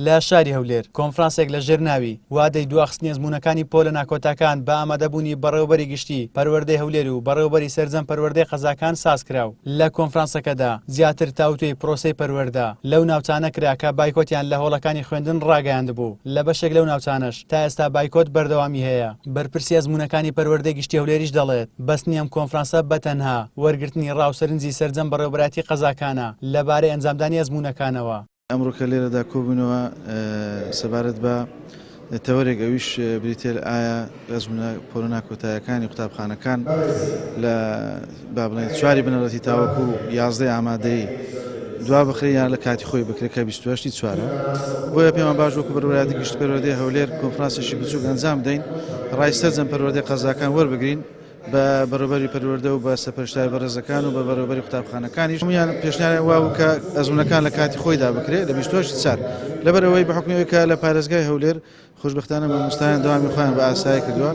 لە شاری هەولێر کۆنفرانسێک لە ژێر ناوی، وادەی دواخستنی ئەزموونەکانی پۆلە ناکۆتاکان بە ئامادەبوونی بەڕێوەبەری گشتی پەروەردەی هەولێر و بەڕێوەبەری سەرجەم پەروەردەی قەزاکان سازکرا و لە کۆنفرانسەکەدا زیاتر تاوتوێی پرۆسەی پەروەردە لەو ناوچانە کرا کە بایکۆتیان لە هۆڵەکانی خوێندن ڕاگەیاندبوو، لە بەشێک لەو ناوچانەش تا ئێستا بایکۆت بەردەوامی هەیە. بەرپرسی ئەزموونەکانی پەروەردەی گشتی هەولێریش دەڵێت، بەستنی ئەم کۆنفرانسە بە تەنها وەرگرتنی ڕا و سەرنجی سەرجەم بەڕێوەبەرایەتی قەزاکانە لەبارەی ئەنجامدانی ئەزموونەکانەوە. ئەمڕۆ کە لێرەدا کۆبووینەوە سەبارەت بە تەوەرێک ئەویش بریتیە لە ئایا ئەزموونە پۆلە ناکۆتایەکانی قوتابخانەکان لە با بڵێن چواری بنەڕەتی تاوەکو یازدەی ئامادەیی دوا بخرێ یان لە کاتی خۆی بکرێت کە 28 چوارە بۆیە پێمان باش وەکو بەڕێوەبەرایەتی گشتی پەروەردەی هەولێر کۆنفرانسێکی بچووک ئەنجام بدەین ڕای سەرجەم پەروەردەی قەزاکان وەربگرین بە بەڕێوەبەری پەروەردە و بە سەرپەرشتیار بەڕێزەکان و بە بەڕێوەبەری قوتابخانەکانیش هەموویان پێشنیاریان وابوو کە ئەزموونەکان لە کاتی خۆیدا بکرێت لە 28 چار لەبەر ئەوەی بە حوکمی ئەوەی کە لە پارێزگای هەولێر خۆشبەختانە مامۆستایان دەوامی خۆیان بە ئاسایی کردووە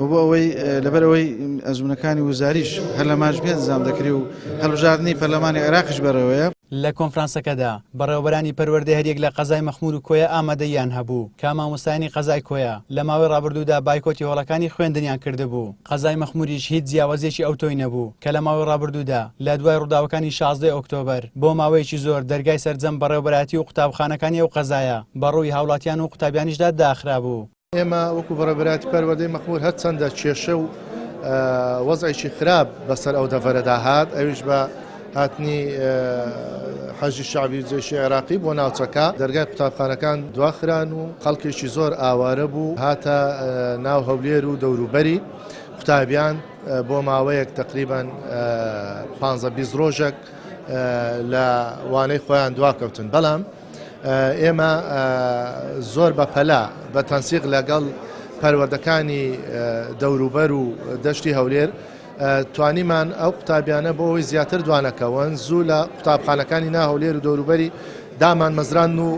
و بۆ ئەوەی لەبەر ئەوەی ئەزموونەکانی وزاریش هەر لە مارچ پێ ئەنجام دەکرێ و هەڵبژاردنی پەرلەمانی عێراقیش بەڕێوەیە. لە کۆنفرانسەکەدا بەڕێوەبەرانی پەروەردەی هەریەک لە قەزای مەخموور و کۆیە ئامادەییان هەبوو کە مامۆستایانی قەزای کۆیە لە ماوەی ڕابردوودا بایکۆتی هۆڵەکانی خوێندنیان کردبوو. قەزای مەخمووریش هیچ جیاوازییەکی ئەوتۆی نەبوو کە لە ماوەی ڕابردوودا لە دوای ڕووداوەکانی 16 ئۆکتۆبەر بۆ ماوەیەکی زۆر دەرگای سەرجەم بەڕێوەبەرایەتی و قوتابخانەکانی ئەو قەزایە بە ڕووی هاوڵاتیان و قوتابیانیشدا داخرابوو. ئێمە وەکو بەڕێوەبەرایەتی پەروەردەی مەخموور هەرچەندە کێشە و وەزعێکی خراپ بەسەر ئەو دەڤەرەدا هات ئەویش بە هاتنی حەشدی شەعبی و جەیشی عێراقی بۆ ناوچەکە دەرگای قوتابخانەکان دواخران و خەڵکێکی زۆر ئاوارە بوو هاتە ناو هەولێر و دەوروبەری قوتابیان بۆ ماوەیەک تقریبان 15 20 ڕۆژێک لە وانەی خۆیان دواکەوتن بەڵام ئێمە زۆر بە پەلە بە تەنسیق لەگەڵ پەروەردەکانی دەوروبەر و دەشتی هەولێر توانیمان ئەو قوتابیانە بۆ ئەوەی زیاتر دوانەکەون زوو لە قوتابخانەکانی نا هەولێر و دەوروبەری دامان مەزران و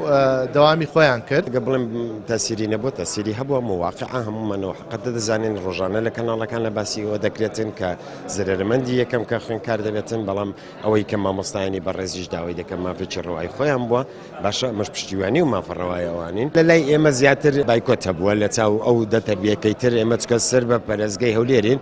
دەوامی خۆیان کرد. گە بڵێم تەسیری نەبووە تەسیری هەبووە مواقعە هەموومانەوە حقەتە دەزانین ڕۆژانە لە کەناڵەکان لە باسی ئەوە دەکرێتن کە زەرەرمەندی یەکەم کە خوێندکار دەبێتن بەڵام ئەوەی کە مامۆستایانی بەڕێزیش داوای دەکەن مافێکی ڕەوای خۆیان بووە، باشە ئەمەش پشتیوانی و مافە ڕەوای ئەوانین. لە لای ئێمە زیاتر بایکۆت هەبووە لە چاو ئەو دە تەربیەکەی تر، ئێمە چکە سەر بە پەرێزگەی هەولێرین،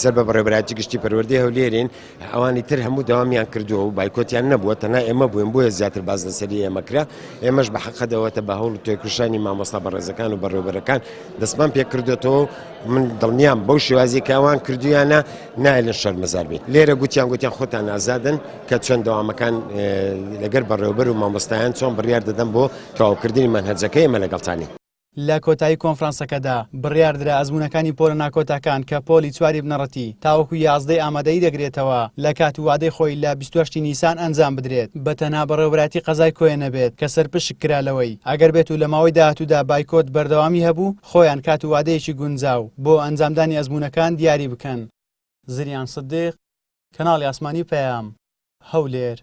سەر بە بەڕێوەبەرایەتی گشتی پەروەردەی هەولێرین، ئەوانی تر هەموو دەوامیان کردووە و بایکۆتیان نەبووە، تەنها ئێمە بووین، بۆیە زیاتر باس لەسەری ئێمە کرا، ئێمەش بە حەقە دەوەتە بە هەوڵ و تێکۆشانی مامۆستا بەڕێزەکان و بەڕێوەبەرەکان دەستمان پێکردۆتەوە و من دڵنیام بەو شێوازی کە ئەوان کردویانە نایلن شەرمەزار بین لێرە گوتیان گوتیان خۆتان ئازادن کە چۆن دەوامەکان لەگەر بەڕێوبەر و مامۆستایان چۆن بڕیار دەدەن بۆ تەواوکردنی مەنهەجەکە ئێمە لەگەڵتانین. لە کۆتایی کۆنفرانسەکەدا بڕیاردرا ئەزموونەکانی پۆلە ناکۆتاکان کە پۆلی چواری بنەڕەتی تاوەکو یازدەی ئامادەیی دەگرێتەوە لە کات و وادەی خۆی لە 28 نیسان ئەنجام بدرێت بە تەنها بەڕێوەبەرایەتی قەزای کۆیە نەبێت کە سەرپشک کرا لەوەی ئەگەر بێت و لە ماوەی داهاتوودا بایکۆت بەردەوامی هەبوو خۆیان کات و وادەیەکی گونجاو بۆ ئەنجامدانی ئەزموونەکان دیاری بکەن. زریان سدیق، کەناڵی ئاسمانی پەیام، هەولێر.